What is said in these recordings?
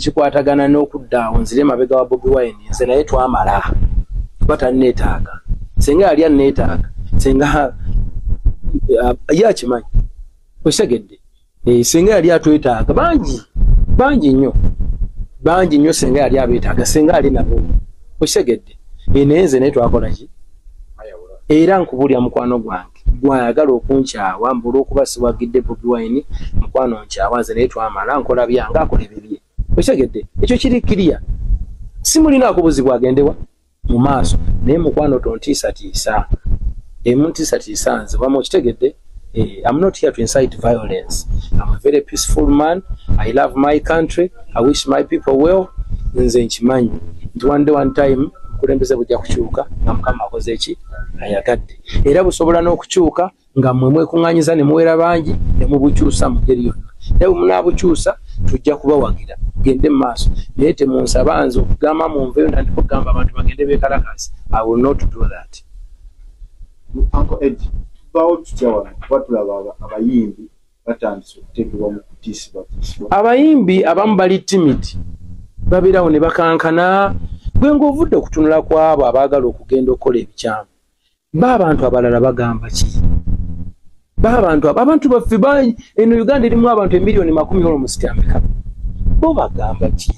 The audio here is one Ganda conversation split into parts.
Kikwatagana n'okudda awo nzire mabega wa Bobi Wine. Nze naye twamala, kuba tanneetaaga. Senga yali anneetaaga, senga ye akimanyi, okitegedde? Senga yali atwetaaga, bangi bangi nnyo, bangi nnyo. Senga yali abeetaaga, senga ali nabo, okitegedde? Naye nze naye twakola ki? Era nkubulya, mukwano gwange, gwayagala okunkyawa mbu olw'okuba siwagidde Bobi Wine, mukwano nkyawa. Nze naye twamala, nkola byange, akola ebibye, okitegedde? Ekyo kiri kiriya, simulinaako buzibu, agendewa mu maaso. Naye mukwano, tontiisatiisa, emuntiisatiisa nze wama, okitegedde? I'm not here to incite violence. I'm a very peaceful man. I love my country. I wish my people well. Nze nkimanyi nti one day, one time, obukulembeze bujja kukyuka nga Mukama akoze eki ayagadde. Era busobola n'okukyuka nga mmwe mwekuŋŋanyiza ne muwera bangi ne mubukyusa mu ngeri yonna. Naye bwe munaabukyusa, tujja kubawagira gende mu maaso. Naye temunsaba nze okugamba munveeyo ntandika okugamba abantu bagende beekalakaasi. I will not do that. Uncle Ed, tuvaawo tutya wano, kuba tulaba abayimbi batandise okuteekebwa mu kutiisibwatiisibwa? Abayimbi abamu bali timid, babeerawo ne bakankana. Gwe ng'ovudde okutunula ku abo abaagala okugenda okukola ebikyamu, ba abantu abalala bagamba ki? Ba abantu abantu baffe bangi. Eno Uganda erimu abantu emiliyoni makumi olwomusiti ameka? Bo bagamba ki?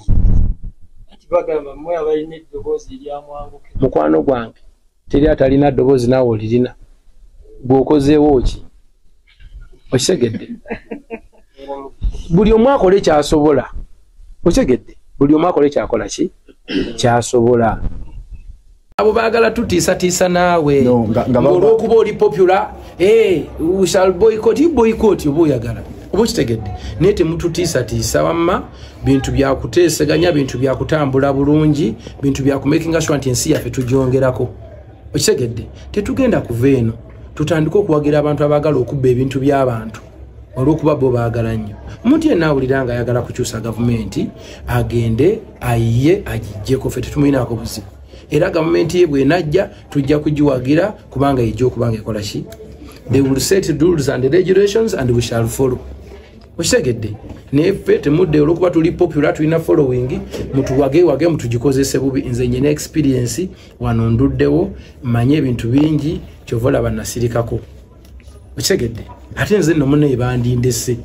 Ati bagamba mmwe abalina eddoboozi eryamwanguke. Mukwano gwange, teri atalina ddoboozi, naawe olirina. Gweokozeewo ki? Okitegedde? Buli omu akole kyasobola, okitegedde? Buli omu akole kyakola ki kyasobola. Abo baagala tutiisatiisa naawe. No, nga Olwokuba oli popular, we shall boycott you, boycott oba oyagala oba, okitegedde? Naye temututiisatiisa wamma. Bintu byakuteeseganya, bintu byakutambula bulungi, bintu byakumakinga sure nti ensi yaffe tugyongerako, okitegedde? Tetugenda kuva eno tutandike okuwagira abantu abaagala okubba ebintu by'abantu olwokuba bo baagala nnyo. Omuntu yenna awulira nga ayagala kukyusa gavumenti, agende ayiye agijjeko. Ffe tetumuyinaako buzibu, era gavumenti ye bwenajja tujja kugiwagira, kubanga ejja okubanga ekola ki? They will set rules and regulations and we shall follow, okitegedde? Naye ffe temudde olwokuba tuli popular, tulina following, mutuwagewage mutugikozese bubi. Nze nyina experience wano, nduddewo, manye ebintu bingi, kyova olaba nasirikako, okitegedde? Ate nze nno munnaye bandindese,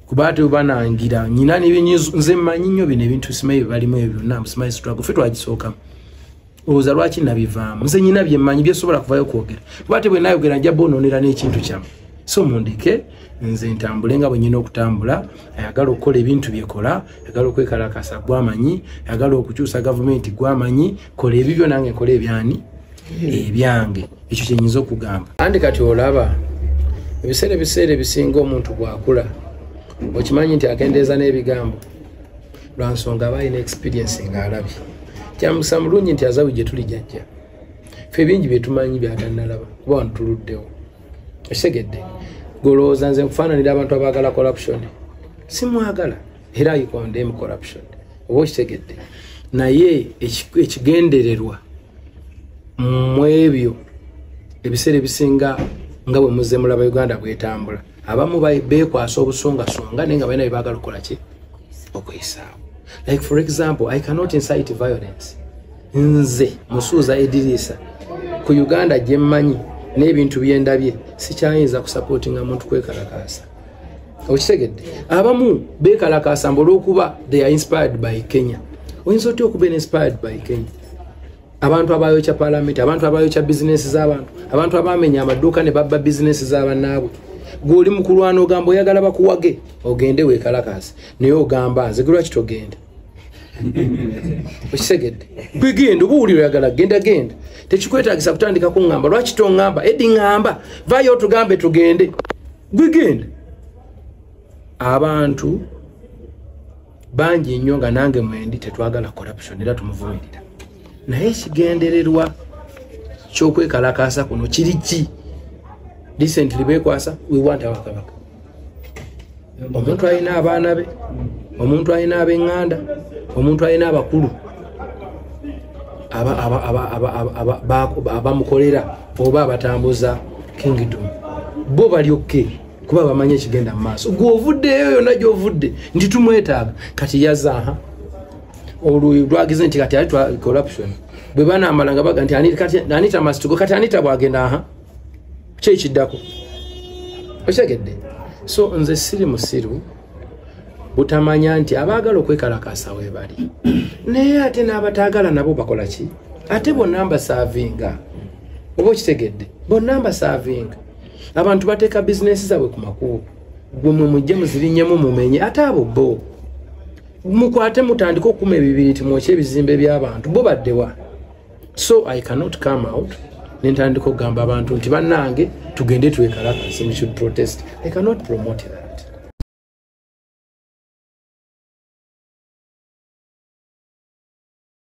kuba ate banangira nyina nze mmanyi nnyo bino ebintu, simanyi bye balimu ebyo byonna, simanyi struggle ffe twagisookamu. Olowooza lwaki nabivaamu? Nze nyina byemmanyi byesobola kuvayo kwogera, kuba ate bwe nayogera nja bonoonera n'ekintu kyammwe. So mundeke nze ntambule nga bwe nyina okutambula. Ayagala okukola ebintu byekola, ayagala okwekalakasa gwamanyi, ayagala okukyusa gavumenti gwamanyi, kola ebibyo, nange nkola ebyani ebyange. Ekyo kyenyinza okugamba. Andi kati olaba ebiseera ebisinga omuntu bw'akula, okimanyi nti akendeeza n'ebigambo lwansonga aba alina experience ng'alabye. Kyamusa mulungi nti Azawi gye tuli jajja ffe bingi byetumanyi byatannalaba, kuba wano tuluddewo, okitegedde? Golowooza nze nkufaananira abantu abaagala corruption? Simwagala, era I condemn corruption, oba okitegedde? Naye ekigendererwa mu ebyo, ebiseera ebisinga nga bwe muzze mulaba Uganda bwetambula, abamu beekwasa obusongasonga, naye nga balina bye baagala okukola ki? Okuyisaawo. Like for example, I cannot incite violence. Nze Musuuza Edirisa, ku Uganda gye mmanyi n'ebintu byendabye, sikyayinza kusupportinga muntu kwekalakaasa, okitegedde? Abamu bekalakaasa mbu olwokuba they are inspired by Kenya. Oyinza otya okubeera inspired by Kenya? Abantu abayokya palamenti, abantu abayokya bizinesi z'abantu, abantu abamenya amaduuka ne babba bizinesi z'abannaabwe, gweoli mu kulwana ogamba oyagala bakuwage ogende weekalakaasi, naye ogamba nze gwe lwaki togenda? Okitegedde? Gwegenda oba owulira oyagala genda, genda. Tekikwetagisa kutandika kuŋŋamba lwaki toŋŋamba. Edi ŋŋamba vayo otugambe tugende, gwegenda. Abantu bangi nnyo nga nange mwendi tetwagala corruption, era tumuvumirira. Naye ekigendererwa kyokwekalakaasa kuno kiri ki? Recently bekwasa "We want our Kabaka". Omuntu alina abaana be, omuntu alina ab'eŋŋanda, omuntu alina abakulu abamukolera oba abatambuza kingdom, bo balyokke. Kuba bamanyi ekigenda mu maaso. Gwe ovuddeeyo yonna gy'ovudde nti tumwetaaga, kati yazaaha olwo lwagize nti kati ali corruption. Bwe banaamala nga baga nti Anita must go, kati Anita bwagenda, aha, ki ekiddako? Okitegedde? So nze siri musiru butamanya nti abaagala okwekalakasa weebali, naye ate n'abataagala nabo bakola ki? Ate bonna mbasaavinga, oba okitegedde? Bonna mbasaavinga. Abantu bateeka bizinesi zaabwe ku makubo, gwe mwe mujje muzirinnyemu mumenye. Ate abo bo mukwate, mutandike okukuma ebibiriti, mwokye ebizimbe by'abantu, bo baddewa? So I cannot come out nentandika okugamba abantu nti bannange, tugende twekalakase, we should protest. I cannot promote that.